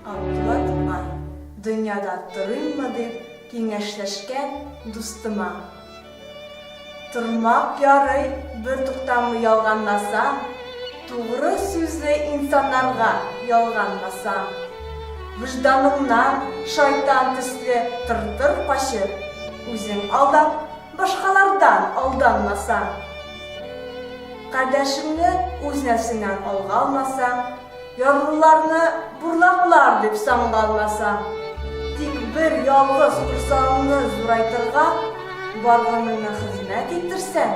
Абдулла Тукай, дөньяда торыйммы дип киңәшләшкән дустыма. Тормак ярый, бертуктамый ялганласаң, Тугры сүзле инсаннарга ялганмасаң. Вөҗданыңнан шайтан төсле тыр-тыр качып, Үзең алдап, башкалардан алданмасаң. Кардәшеңне үз нәфсеңнән алга алмасаң, Ярлыларны бурлаклар дип санга алмасаң, Тик бер ялгыз корсагыңны зурайтырга Бар гомереңне хезмәт иттерсәң,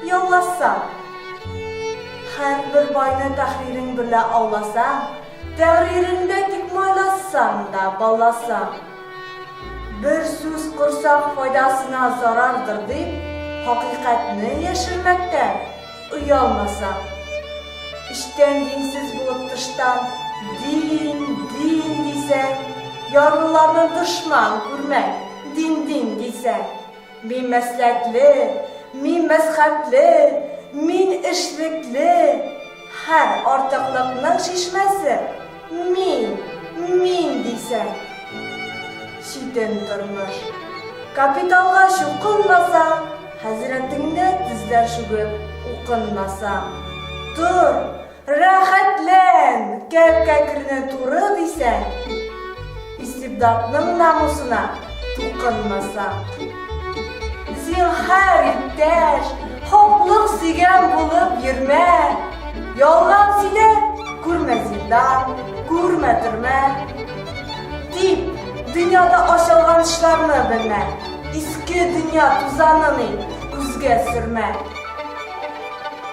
ялласаң. Һәрбер байны тәхрирең берлә ауласаң, Тәгъририңдә тик майласаң да балласаң. Бер сүз корсак файдасына зарардыр дип, Хакыйкатьне яшермәктән Оялмасаң. Эчтән динсез булып тыштан дин, дин дисәң, Ярлыларны дошман күрмә, дин-дин дисәң. Мин мәсләкле, мин мәзхәбле, мин эшлекле, Һәр артыклыкның чишмәсе мин, мин дисәң. Читен тормыш. Капиталга чукынмасаң, Хәзрәтеңдә тезләр чүгеп укынмасаң. Тор, рәхәтлән, кәп-кәкрене туры дисәң, Истибдадның намусына тукынмасаң. Зинһар, иптәш, хаклык сөйгән булып йөрмә. Ялган сөйләп, күрмә зиндан, күрмә төрмә. Дип, дөньяда ачылган эшләрне белмә. Иске дөнья тузанын и күзгә сөрмә.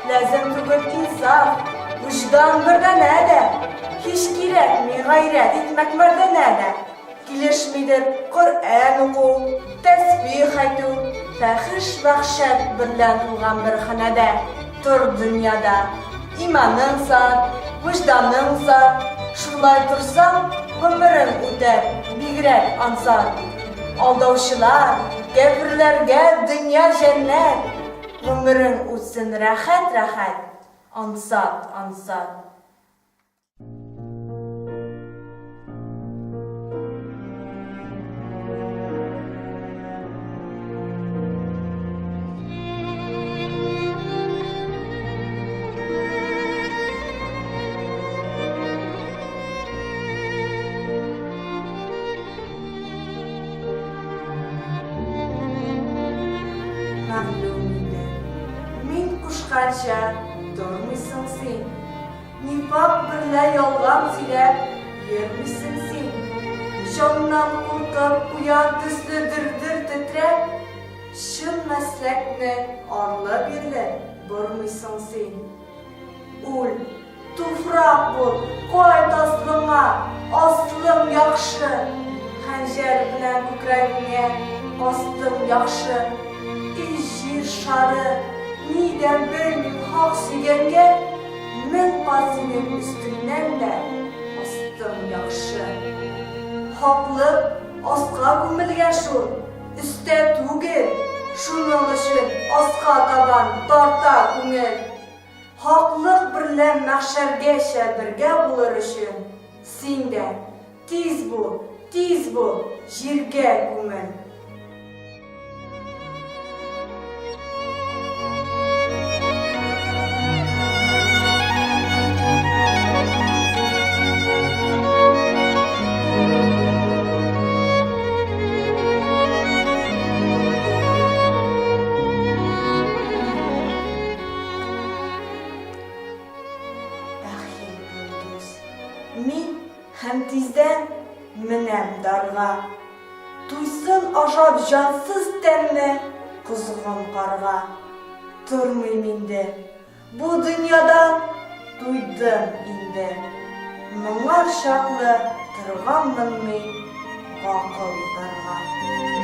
Ләзем түгел инсаф, вөҗдан бердәнә дә, Һич кирәкми гайрәт итмәк мәрдәнә дә. Килешмидер Коръән уку, тәсбих әйтү, Фәхеш вәхшәт берлән тулган бер ханәдә. Тор дөньяда, иманың сат, вөҗданың сат, Шулай торсаң, гомерең үтәр бигрәк ансат. Алдаучылар, кяферләргә дөнья җәннәт, Гомерең үтсен рәхәт-рәхәт, ансат-ансат. Мәгълүм инде, мин кушканча тормыйсың син. Нифак берлә ялган сөйләп йөрмисең син. Җаннан куркып, куян төсле дер-дер тетрәп, чын мәсләкне арлы-бирле бормыйсың син. Үл, туфрак бул, кайт аслыңа, аслың яхшы. Хәнҗәр белән күкрәгеңә кастың яхшы. И җир шары, нидән белмим, хак сөйгәнгә, 1000 кат синең өстеңнән дә астың яхшы. Хаклык аска күмелгән шул, өстә түгел, шуның өчен аска табан тарта күңел. Хаклык берлә мәхшәргәчә бергә булыр өчен, син дә, тиз бул, тиз бул, җиргә күмел. Бәхил бул, дус. Мин һәм тиздән менәм дарга. Туйсын ашап җансыз тәнне козгын карга. Тормыйм инде. Бу дөньядан туйдым инде. Моңар чаклы торганмын мин гакыл дарга.